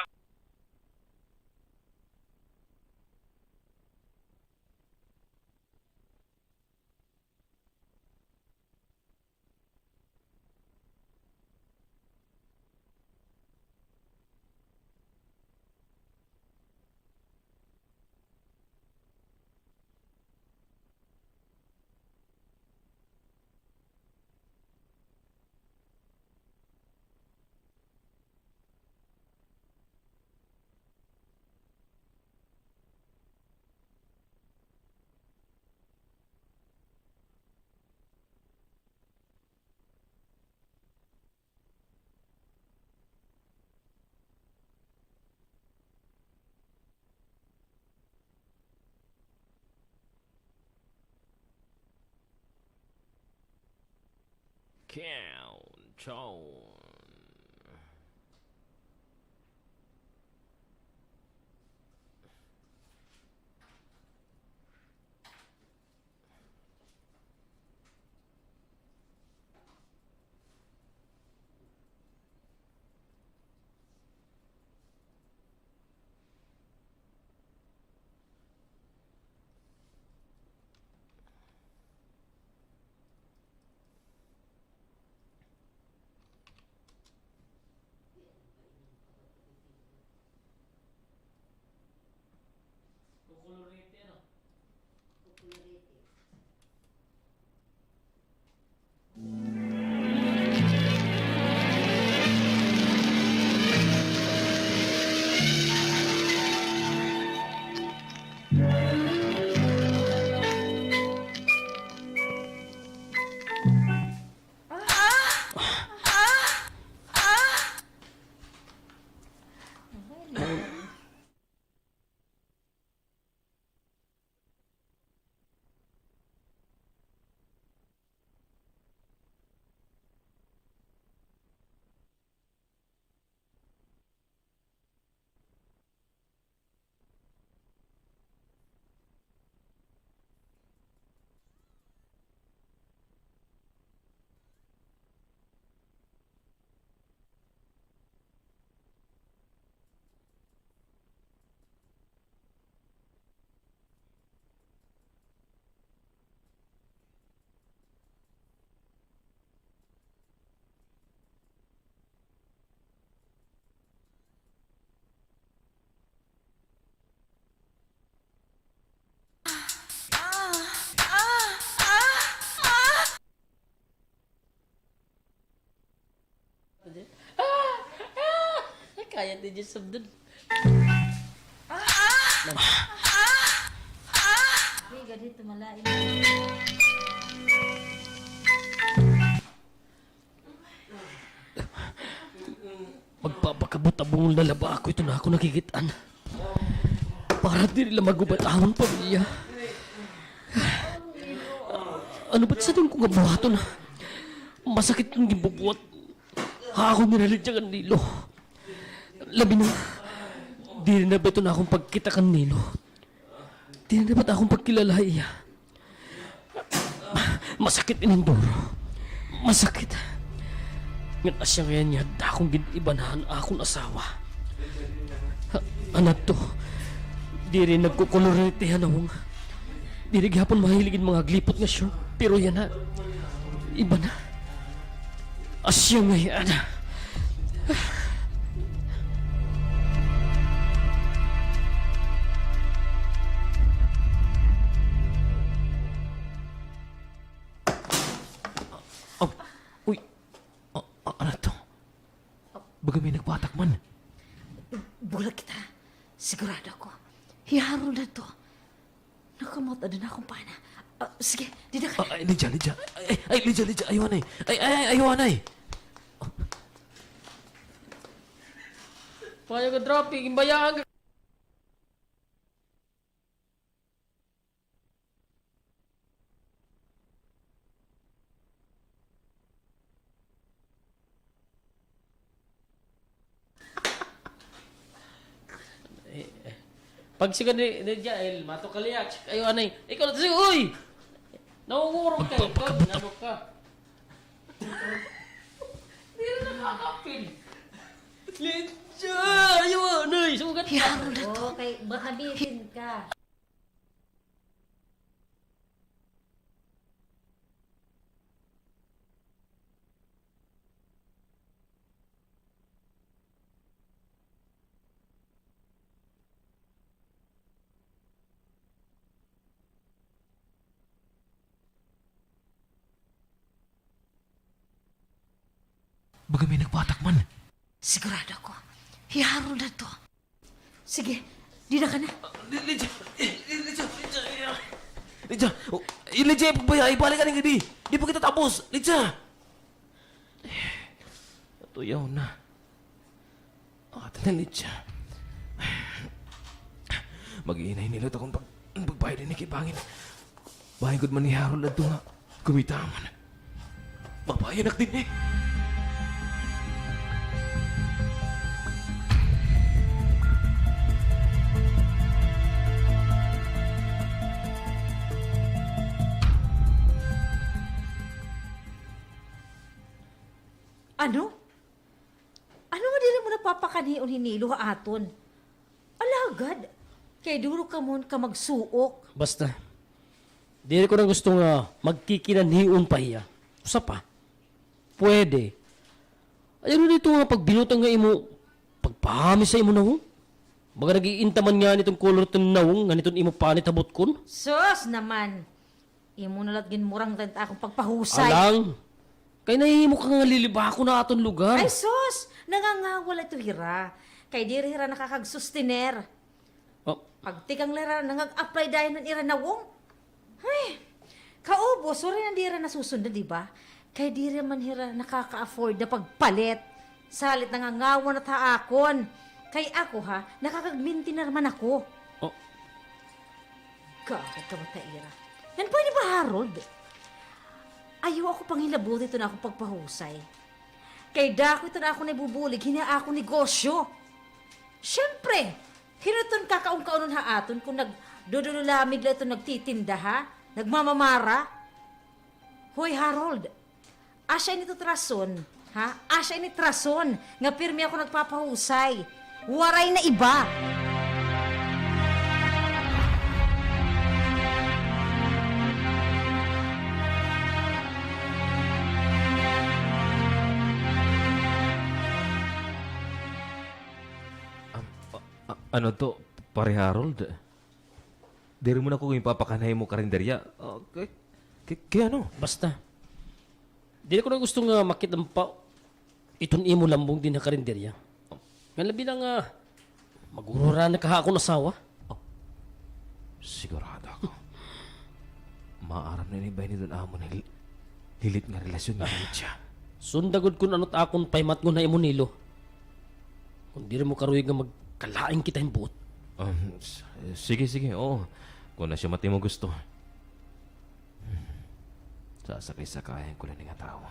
Countdown. Kaya di dyan sumdon. Di, gadito, malain. Magpapakabot-abungol na la ba ako iton akon nakikit-an. Para diri la maguba it amon pamilya. Ano ba it sadun ko nga buhaton? Masakit it ginbubuhat ha akon ginhalidya kan Nilo. Labi na, diri na ba iton akon pagkita kan Nilo. Diri na ba it akon pagkilala ha iya. Masakit ini, Doro. Masakit. Ngan asya ngay-an nga dakong gin-iban han akon asawa. Ha, ano to? Diri nagkukulorete ha nawong. Diri gihapon mahilig in mga glipot nga short. Pero yana, iba na. Asya ngay-an. Oh, uy. Ah, ah, ano to? Baga may nagpatak man. Bulag kita. Sigurado ako. Hi Harold na to. Nakamot-an na akon pana. Ah, sige, dida ka. Ah, ay, Lydia, Lydia. Ay, ay, ay, Lydia, Lydia, ayaw anay. Ay, ay, ay, ayaw anay. Payag an traffic, imbayaan ka. Eh, eh. Pagsiga ni, ni Jael, mato ka liya, ayaw anay. Ikaw na, sige, uy! Nangungurog ka, ikaw, ano ka? Diri na makakapil. Lydia, ayaw anay, sugat ka. Hi Harold na to. Okay, baka bitin ka. Baga may nagpatak man. Sigurado ako. Hi Harold na to. Sige, dida ka na. Li-, Lydia, eh, Lydia, Lydia, Lydia. Lydia, oh, eh, Lydia, pagbaya, ibalik ka na ngadi. Di pa kita tapos, Lydia. Atuyaw na. Ah, tana, Lydia. Mag-iinay nila ito kung pag-, pagbayad ini kay bangin. Bahin gud man ni Harold adto nga kumita man. Babaye anak din eh. Ano? Ano nga diri mo na papakanhion hi Nilo ha aton? Alagad, kay duro ka man ka magsuok. Basta, diri ko na gusto nga magkikinanhion pa hiya. Usa pa, pwede. Ay, ano dito nga pagbinutang nga imo, pagpahamis ha imo nawong? Baga nag-iintaman ngani iton kolor iton nawong, ngani iton imo panit ha butkon? Sus naman! Imo na la it ginmurang ta it akon pagpahusay. Alang, kay nahimo ka nga lilibakon ha aton lugar. Ay, sus! Nangangawa la ito hira. Kay diri hira nakakagsustener. Oh. Pagtikang la hira, nangag-apply dayon han ira nawong. Ay, kaubos, waray na diri nasusundan, di ba? Kay diri man hira nakaka-afford na pagpalit. Salit nangangawa na it ha akon. Kay ako, ha, nakakagmintinar man ako. Oh. Gagad ka, mata ira. Ngan pwede ba, Harold? Ayaw ako panghilabuti iton akon pagpahusay. Kay dako iton akon naibubulig hini ha akon negosyo. Siyempre, hin-o iton kakaon-kaonon ha aton kon nagdudululamig la iton nagtitinda, ha? Nagmamamara? Hoy, Harold, asya ini it rason, ha? Asya ini it rason nga pirmi ako nagpapahusay. Waray na iba. Am-, a-, a-, ano to, Pare Harold? Diri mo na ako ginpapakanhi ha imo karinderya. Ah, kay, kay, kay ano? Basta. Diri ko na gusto nga makit-an pa iton imo lambong dinhi ha karinderya. Ngan labi na nga, magurura na ka ha akon asawa. Oh, sigurado ako. Maaram na ini bahin hiton amon hil-, hilit nga relasyon nga Lydia. Sunda gud kon ano it akon pahimatngon ha imo, Nilo. Kon diri mo karuyag nga magkalain kita hin buot. Um, s-, sige, sige, oo. Kon asya man it imo gusto. Sasakay-sakayan ko la ini nga tawo.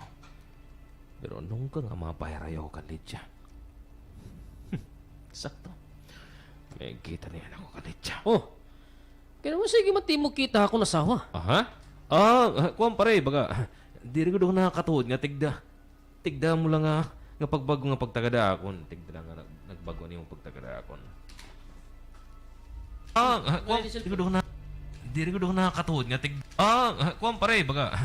Pero nungka nga mapahiray ako kan Lydia. Sakto. May kita niyan ako kan Lydia. Oh. Kay ano, sige man it imo kita ha akon asawa. Aha? Ah, ah, kuan, pare, baga, diri gud ako nakakatuod nga tigda. Tigda mo la nga, nga pagbag-o nga pagtagad ha akon. Tigda la nga nag-, nagbago an imo pagtagad ha akon. Ah, ah, kuan, diri gud ako na-, diri gud ako nakakatuod nga tig-, ah, ah, kuan, pare, baga,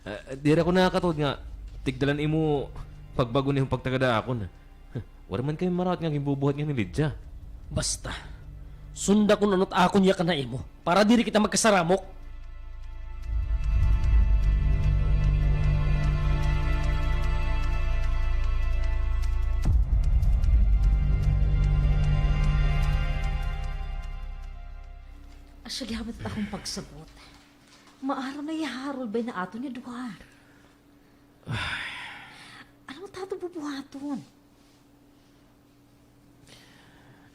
ah, diri ako nakakatuod nga tigda la an imo pagbag-o an imo pagtagad ha akon. Waray man kami maraot nga ginbubuhat nga ni Lydia. Basta, sunda kon ano it akon yakan ha imo, para diri kita magkasaramok. Asya gihapon it akon pagsabot. Maaram na hi Harold bahin ha aton nga duha. Ano man it aton bubuhaton?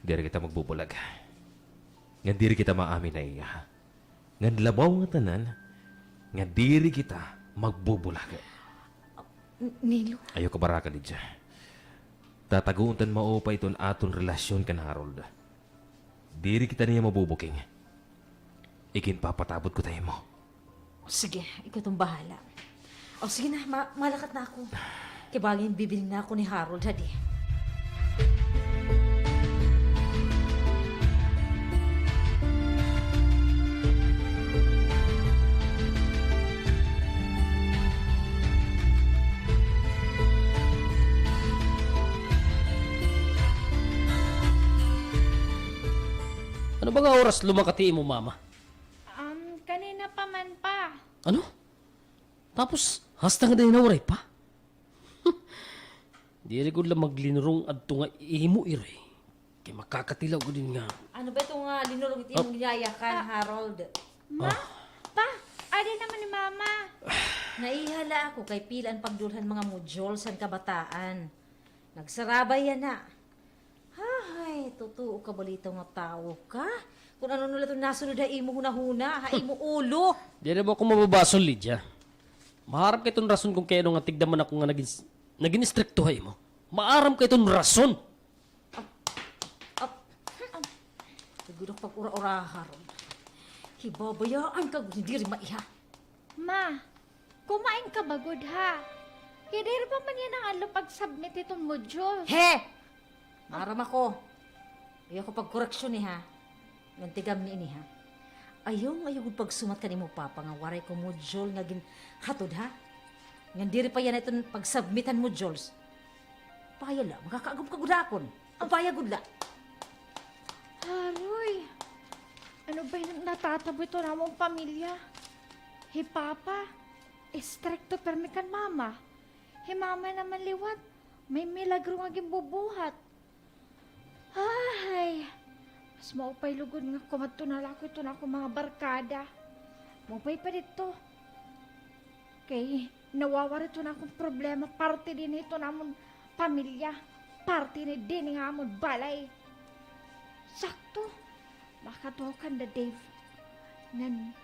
Diri kita magbubulag. Ngan diri kita maamin ha iya. Ngan labaw nga tanan, nga diri kita magbubulag. N-, Nilo? Ayaw kabaraka, Lydia. Tatagoon ta hin maupay iton aton relasyon kan Harold. Diri kita niya mabubuking. Iginpapatabot ko ta ha imo. O, sige, ikaw iton bahala. O, sige na, ma-, malakat na ako. Kay bangin bibilin na ako ni Harold, hadi. Ano ba nga oras lumakat hi imo mama? Um, kanina pa man, Pa. Ano? Tapos, hasta ngada ini waray pa? Diri gud la maglinurong adto nga imo, Iroy. Kay makakatilaw gud ini nga. Ano ba ito nga linurong it imo ginayakan, Harold? Ma? Pa, adi naman ni Mama. Naiha la ako kay pila an pagdulhan mga modules han kabataan. Nagsarabay yana. Hay, totoo ka balitaw nga tawo ka. Kon ano-ano la iton nasunod ha imo hunahuna, ha imo ulo. Diri mo ako mababasol, Lydia. Maaram ka iton rason kon kay ano nga tigda man ako nga nagin, nagin istrikto ha imo. Maaram ka iton rason. Ap, ap, ap. Tagod ako pag-ura-uraha ron. Hibabayaan ka gud, diri maiha. Ma, kumain ka ba gud, ha? Kay diri pa man yana nga adlaw pag-submit hiton module. He! Maaram ako. Ayaw ko pagkoreksyon, eh, ha? Ngan tigam niini, ha? Ayaw nga ayaw gud pagsumat kan imo papa nga waray ko module nga ginhatod, ha? Ngan diri pa yana iton pag-submit han modules. Paya la, makakaagom ka gud ha akon. Upaya gud la. Aroy! Ano ba it natatabo hiton amon pamilya? Hi Papa, istrikto pirmi kan Mama. Hi Mama naman liwat, may milagro nga ginbubuhat. Ay, mas maupay lugod nga kumadto na la ako hiton akon mga barkada. Maupay pa didto. Kay nawawara iton akon problema, parte dinhi hiton amon pamilya, parte ini dinhi nga amon balay. Sakto, makadto ako kanda Dave. Ngan,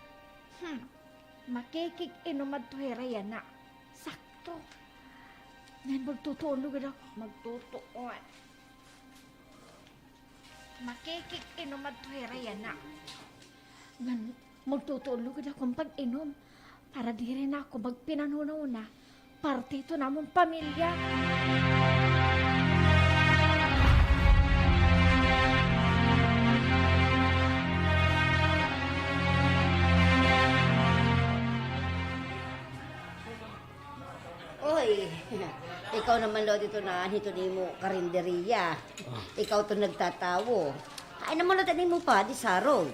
hmm, makikig-inom adto hira yana. Sakto. Ngan magtutuon lugod ako, magtutuon. Makikig-inom adto hira yana. Ngan magtutuon lugod ako hin pag-inom para diri na ako magpinanhunahuna. Parte ito namon pamilya. Oy, ikaw naman, Lodi, ito na, ito nimo karinderiya. Ah. Ikaw ito nagtatawo. Ay naman, Lodi, nimo pa, di sarog.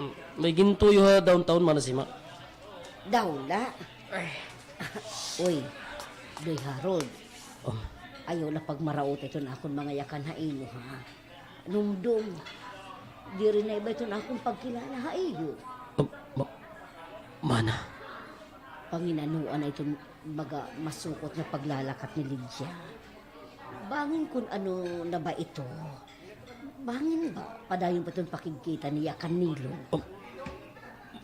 Mm, may gintuyo ha downtown, Mana Sima. Daw la. Ay. Uy, Doy Harold. Oh. Ayaw la pagmarauta iton akon mga yakan ha imo, ha? Numdom, diri na iba iton akon pagkilala ha iyo. Ah, ma-, mana? Panginanoan na iton baga masukot nga paglalakat ni Lydia. Bangin kun ano na ba ito? Bangin ba padayon pa iton pakigkita niya kan Nilo? Um,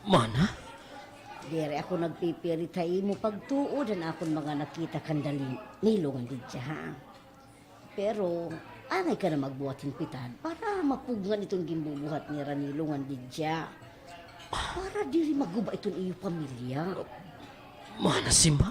mana? Diri ako nagpipirit ha imo pagtuod han akon mga nakita kanda Nilo ngan Lydia, ha? Pero angay ka na magbuhat hin pitad para mapugngan iton ginbubuhat nira Nilo ngan Lydia. Para diri maguba iton iyo pamilya. Mana si Ma.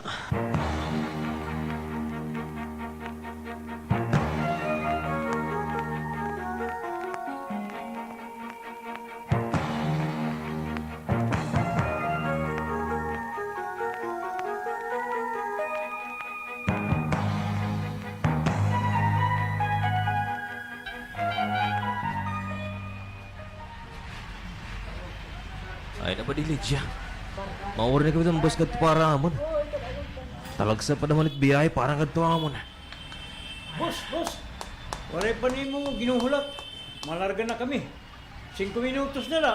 Ay, nabadi, Lydia. Mauri na kami iton bus ngadto para ha amon. Talagsa pa naman it biyahe para ngadto ha amon. Boss, boss. Waray pa nimo ginhuhulat. Malarga na kami. Singko minutos na la.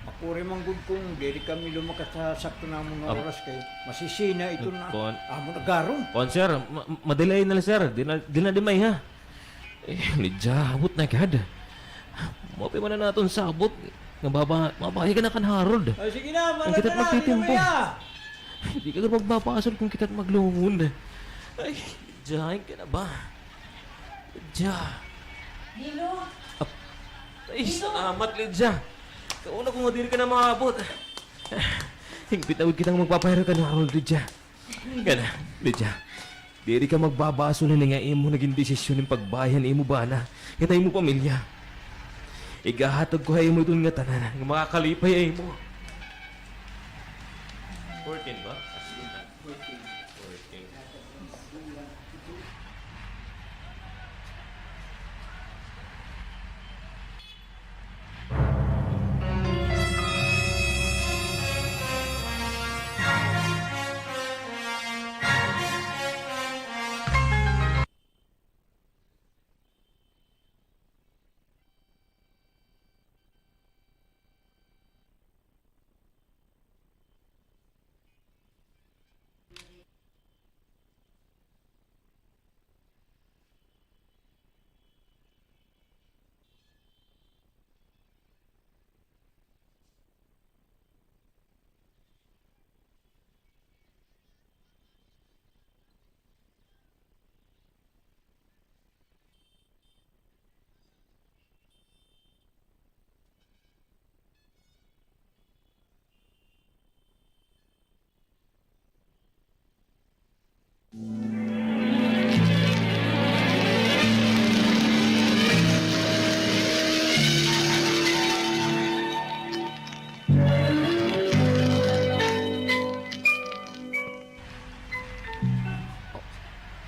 Makuri man gud kon diri kami lumakat ha sakto namon nga oras kay masisina iton amon agarong. Kuan, sir, ma-, ma-delay na la, sir. Di na, di na demay, ha? Eh, Lydia, abot na gad. Maupay man an aton sabot. Nga baba-, mabahin ka na kan Harold. Ay, sige na, malarga na, magtitimpo. Di ka gad magbabasol kon kita it maglungod. Ay, Lydia, hain ka na ba? Lydia. Nilo. Ap-, ay, salamat, Lydia. Kauna ko nga diri ka na maabot. Hingpit na gud kita nga magpapahiram kan Harold, Lydia. Gana, Lydia. Diri ka magbabasol hini nga imo na gindesisyon hin pagbahin han imo bana ngan han imo pamilya. Igahatag ko ha imo iton ngatanan nga makakalipay ha imo. Fourteen ba? Fourteen. Fourteen.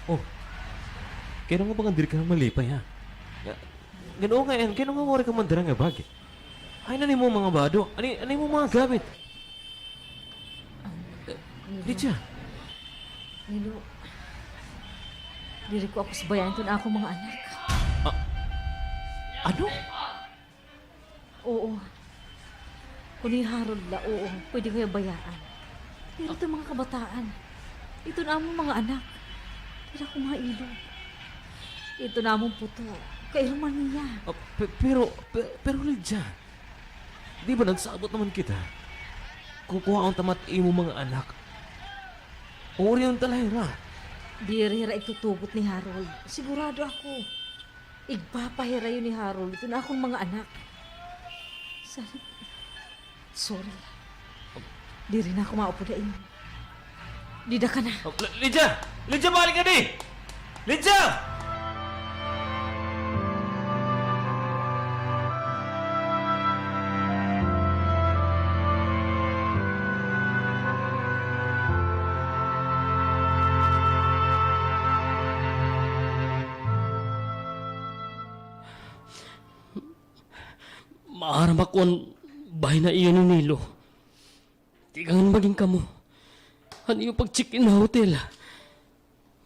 Oh, kay ano nga ba nga diri ka malipay, ha? Nga, Ginoo, ngay-an, kay ano nga waray ka man dara nga bag? Hain an imo mga bado? An i-, an imo mga gamit? Um, eh, Nilo. Lydia. Nilo, diri ko ako subayaan iton akon mga anak. Ah, ano? Oo. Kon hi Harold la, oo, pwede ko hiya bayaan. Pero iton mga kabataan, iton amon mga anak, diri ako mailo. Iton amon puto, kairo man niya. Ah, pe-, pero, pe-, pero Lydia, di ba nagsabot naman kita? Kukuhaon ta man it imo mga anak. Urion ta la hira. Diri hira itutugot ni Harold. Sigurado ako. Igpapahirayo ni Harold iton akon mga anak. Sorry. Sorry. Diri na ako maupod ha imo. Dida ka na. Oh, L-, Lydia! Lydia, balik ngadi! Lydia! Maaram ako an bahin ha iyo ni Nilo. Tikang magin kamo han iyo pag-check-in ha hotel.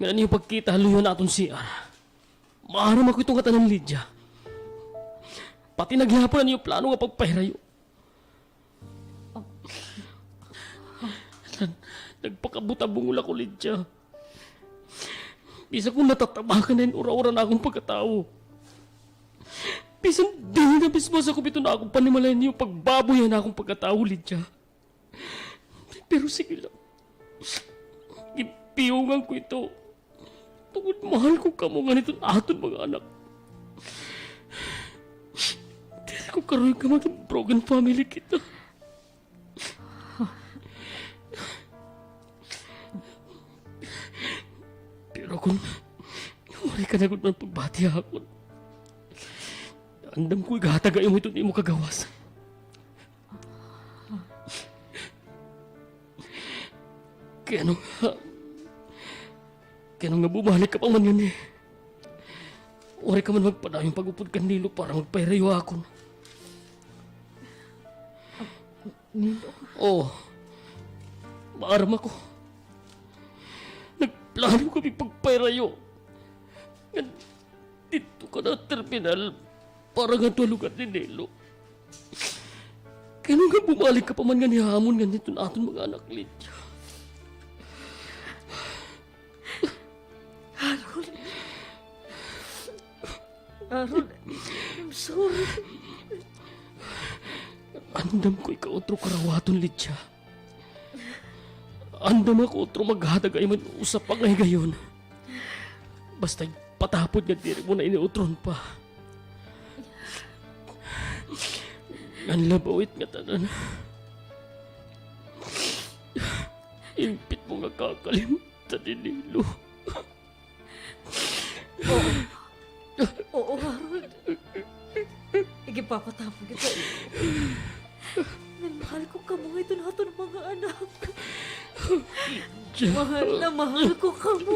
Ngan an iyo pagkita ha luyo han aton C R. Maaram ako hito ngatanan, Lydia. Pati na gihapon an iyo plano nga pagpahirayo. Nag-, nagpakabutang bungol ako, Lydia. Bisan kon natatabakan na hin ura-ura an akon pagkatawo. Bisan diri na mismo sa kubiton akon panimalay an iyo pagbaboy han akon pagkatawo, Lydia. Pero sige la. Ginpiyongan ko ito. Tungod mahal ko kamo ngan iton aton mga anak. Diri ko karuy nga magin broken family kita. Pero kon waray ka na gud man pagbati ha akon, andam ko ighatag ha imo iton imo kagawasan. Kay ano nga, kay ano nga bumalik ka pa man ngani? Waray ka man magpadayon pag-upod kan Nilo para magpahirayo ha akon. Nilo? Oo. Maaram ako. Nagplano kami pagpahirayo. Ngan didto ka na ha terminal para ngadto ha lugar ni Nilo. Kay ano nga bumalik ka pa man ngani ha amon ngan hiton aton mga anak, Lydia? Harold. Harold, I'm sorry. Andam ko ikaw utro karawaton, Lydia. Andam ako utro maghatag ha imo hin usa pa nga higayon. Basta ipatapod nga diri mo na ini utron pa. Ngan labaw it ngatanan, hingpit mo nga kakalimtan hi Nilo. Oo. Oo, Harold. Igipapatapod kita. Ngan mahal ko kamo nga iton aton mga anak. Mahal na mahal ko kamo.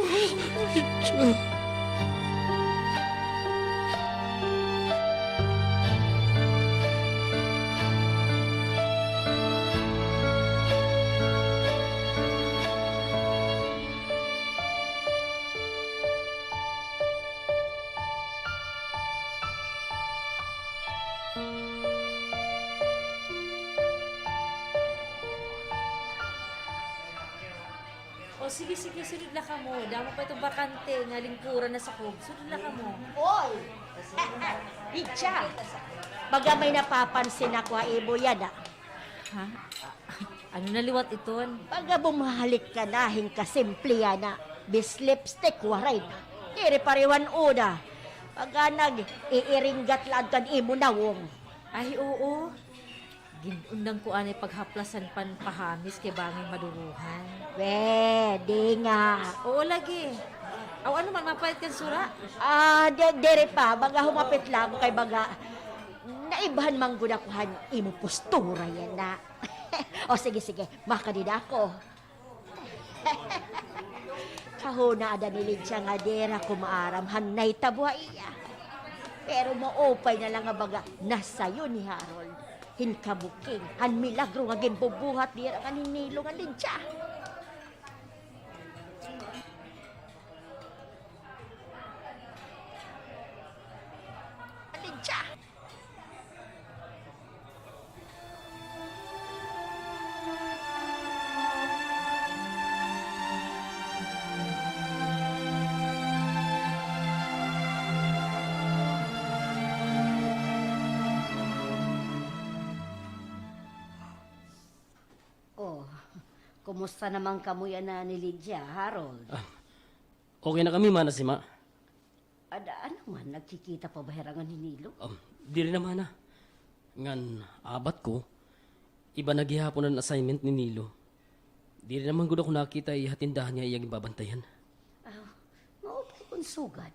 O, sige, sige, sunod la kamo. Damo pa iton bakante nga lingkuran na sakob. Sunod la kamo. Oy! Lydia, baga may napapansin ako ha imo yana. Ha? Ano na liwat iton? Baga bumalik ka na hin kasimple yana. Bis lipstick, waray na. Diri pareho han una. Baga nag-iiringgat la adto an imo nawong. Ay, oo. Gin-undang ko anay paghaplas han panpahamis kay bangin madurohan. Pwede nga. Oo, lagi. Aw, ano man, mapalit kan sura? Ah, di-, diri pa. Baga humapit la ako kay baga naibahan man gud ako han imo postura yana. O, sige, sige. Makadi na ako. Kahuna ada ni Lydia nga diri ako maaram han nahitabo ha iya. Pero maupay na la nga baga nasayon hi Harold hin kabuking han milagro nga ginbubuhat nira ngan hi Nilo ngan Lydia. Lydia! Oh, kumusta naman kamo yana ni Lydia, Harold? Ah, okay na kami, Mana Sima. Ada ano man, nagkikita pa ba hira ngan hi Nilo? Um, diri na, Mana. Ngan, abat ko, iba na gihapon an assignment ni Nilo. Diri na man gud ako nakita ha tindahan nga iya ginbabantayan. Aw, maupay kon sugad.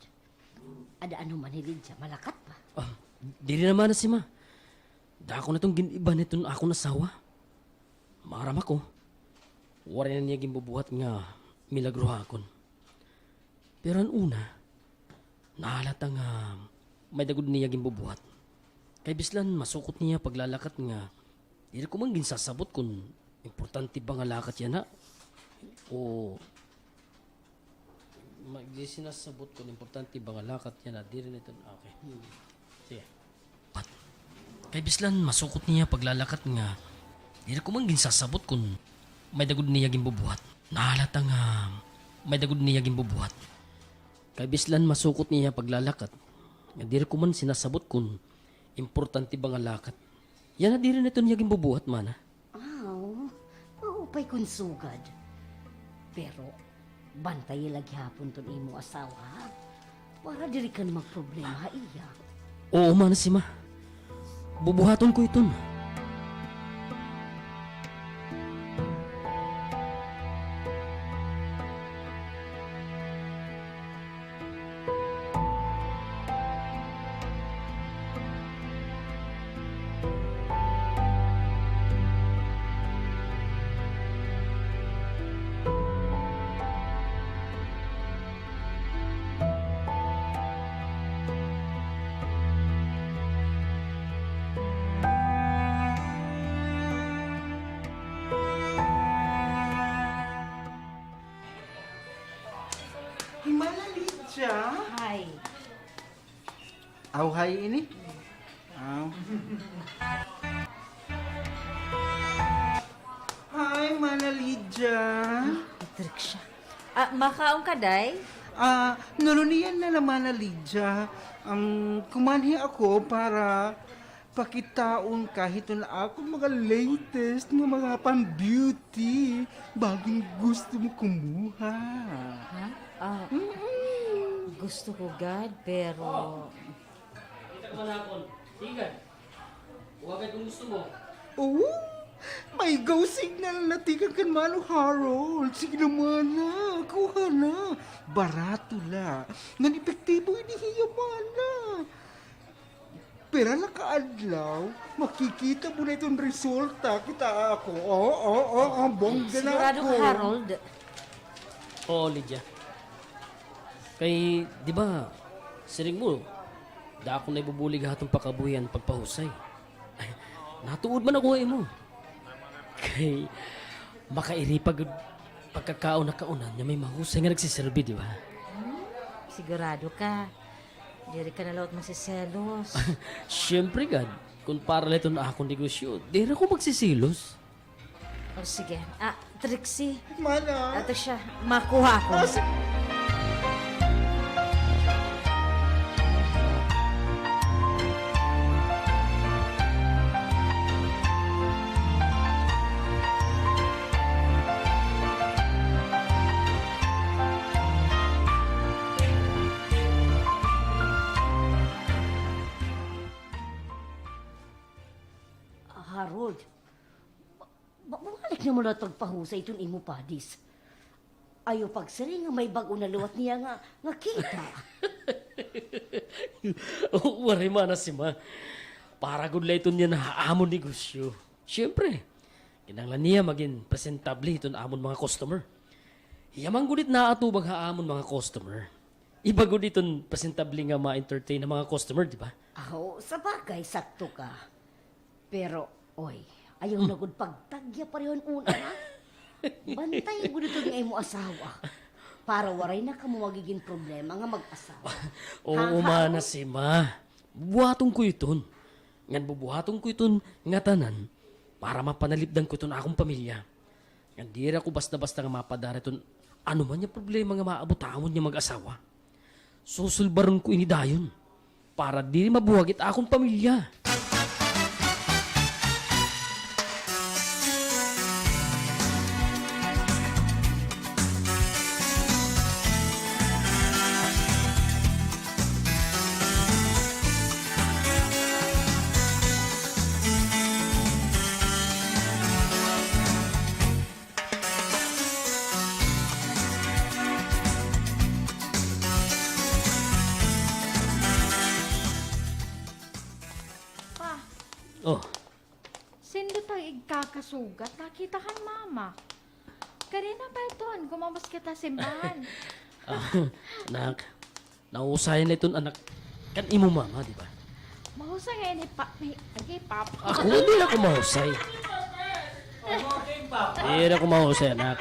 Ada ano man hi Lydia, malakat ba? Ah, diri na, Mana Sima. Dako na iton gin-iba niton akon asawa. Maaram ako, waray na niya ginbubuhat nga milagro ha akon. Pero an una, nahalata nga may-ada gud niya ginbubuhat. Kay bisan masukot niya paglalakat nga diri ko man ginsasabot kon importante ba nga lakat yana o Ma-, di sinasabot kon importante ba nga lakat yana, diri na iton, okay. Hmm. Sige. Pat-, kay bislan masukot niya paglalakat nga, diri ko man ginsasabot kon may-ada gud niya ginbubuhat. Nahalata nga may-ada gud niya ginbubuhat. Kay bislan masukot niya paglalakat nga, diri ko man sinasabot kon importante ba nga lakat. Yana, diri na iton niya ginbubuhat, mana. Aw, maupay kon sugad. Pero, bantayi la gihapon iton imo asawa, ha? Para diri ka na magproblema ha iya. Oo, mana Sima. Bubuhaton ko iton. Hi, Mana Lydia. Hi. Aw, hi ini. Aw. Hi, Mana Lydia. Patricia. Ah, makaon ka, Day? Ah, nurunian na naman na, Lydia. Um, kumanhi ako para pakitaon ka hiton akon mga latest nga mga pang-beauty. Bangin gusto mo kumuha. Ha? Ah, gusto ko gad, pero Kita ka man akon. Sige gad. Kuha gad kon gusto mo. Oo, may go signal na tikang kan Mano Harold. Sige na, mana, kuha na. Barato la. Ngan epektibo ini hiya, mana. Pira la ka adlaw, makikita mo na iton resulta, kita ako. Oo, oo, oo, bongga na ako. Sigurado ka, Harold? Oo, Lydia. Kay, di ba, siring mo, dako na ibubulig ha aton pakabuhi an pagpahusay. Ay, natuod man ako ha imo. Kay, makairi pa gud pagkakaon ha kaunan nga may mahusay nga nagsiserbi, di ba? Hmm, sigurado ka. Diri ka na liwat magsiselos. Siyempre gad, kon para la iton akon negosyo, diri ako magsiselos. O, sige. Ah, Trixie. Mana? Ato siya. Makuha ako. Ah, si- Harold, Ma-, mabalik na man liwat pagpahusay iton imo padis. Ayaw pagsiring nga may bag-o na liwat niya nga, nga kita. Waray, mana Sima. Para gud la iton yana ha amon negosyo. Siyempre, kinahanglan niya magin presentable hiton amon mga customer. Hiya man gud it naatubang ha amon mga customer. Iba gud iton presentable nga ma-entertain an mga customer, di ba? Aw, sabagay, sakto ka. Pero, oy, ayaw na gud pagtagya pareho han una, ha? Bantayi gud iton nga imo asawa. Para waray na kamo magigin problema nga mag-asawa. Oo, mana Sima. Bubuhaton ko iton. Ngan bubuhaton ko iton ngatanan para mapanalipdan ko iton akon pamilya. Ngan diri ako basta-basta nga mapadara iton ano man nga problema nga maabot ha amon nga mag-asawa. Susulbaron ko ini dayon para diri mabuwag it akon pamilya. Pa. Oh. Sindot an igkakasugat, nakita kan mama. Karina pa ito, an gumabos kita simbahan. Ah, nak, nausayan la iton anak kan imo mama, di ba? Mahusay ngay-an hi Pa-, hi, hi Papa. Ako, di ako mahusay. Di ako mahusay, anak.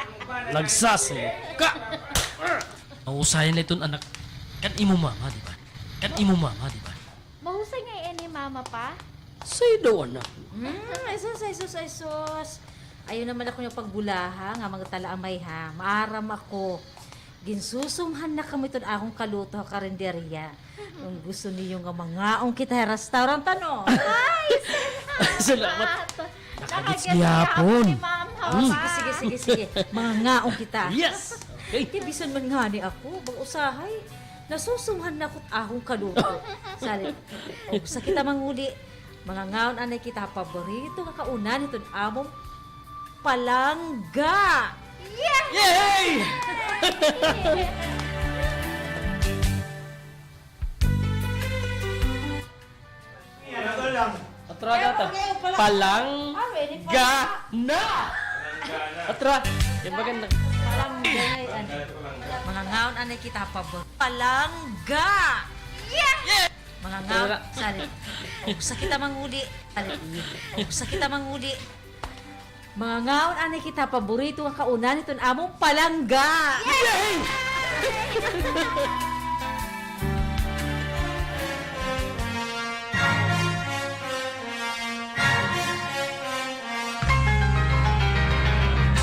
Nagsasay ka. Mahusay na iton anak. Kan imo mama, di ba? Kan imo mama, di ba? Mahusay ngay-an ni mama, pa? Say daw, anak. Hmm, ay sus, ay sus, ay sus. Ayaw naman ako niyo pagbulaha nga mga talaamay, ha. Maaram ako. Ginsusumhan na kamo iton akon kaluto ha karinderya. Kon gusto niyo nga mangaon kita ha restaurant, ano? Ay, salamat. Salamat. Nakagets gihapon. Ni Ma'am, ha, sige, sige, sige, sige. Mangaon kita. Yes. Okay. Kay bisan man ngani ako, bag-o usahay, nasusumhan na ako it akon kaluto. Salit, ugsa kita manguli, mangangaon anay kita ha paborito nga kaunan hiton amon palangga. Yes! Yay! Atra, tata. Palangga na. Atra. Yan, maganda. Palangga na yan. Mangangaon anay kita ha pabor. Palangga. Yes! Mangangaon. Salit. Ugsa kita manguli. Salit. Ugsa kita manguli. Mangangaon anay kita ha paborito nga kaunan hiton amon palangga. Yay!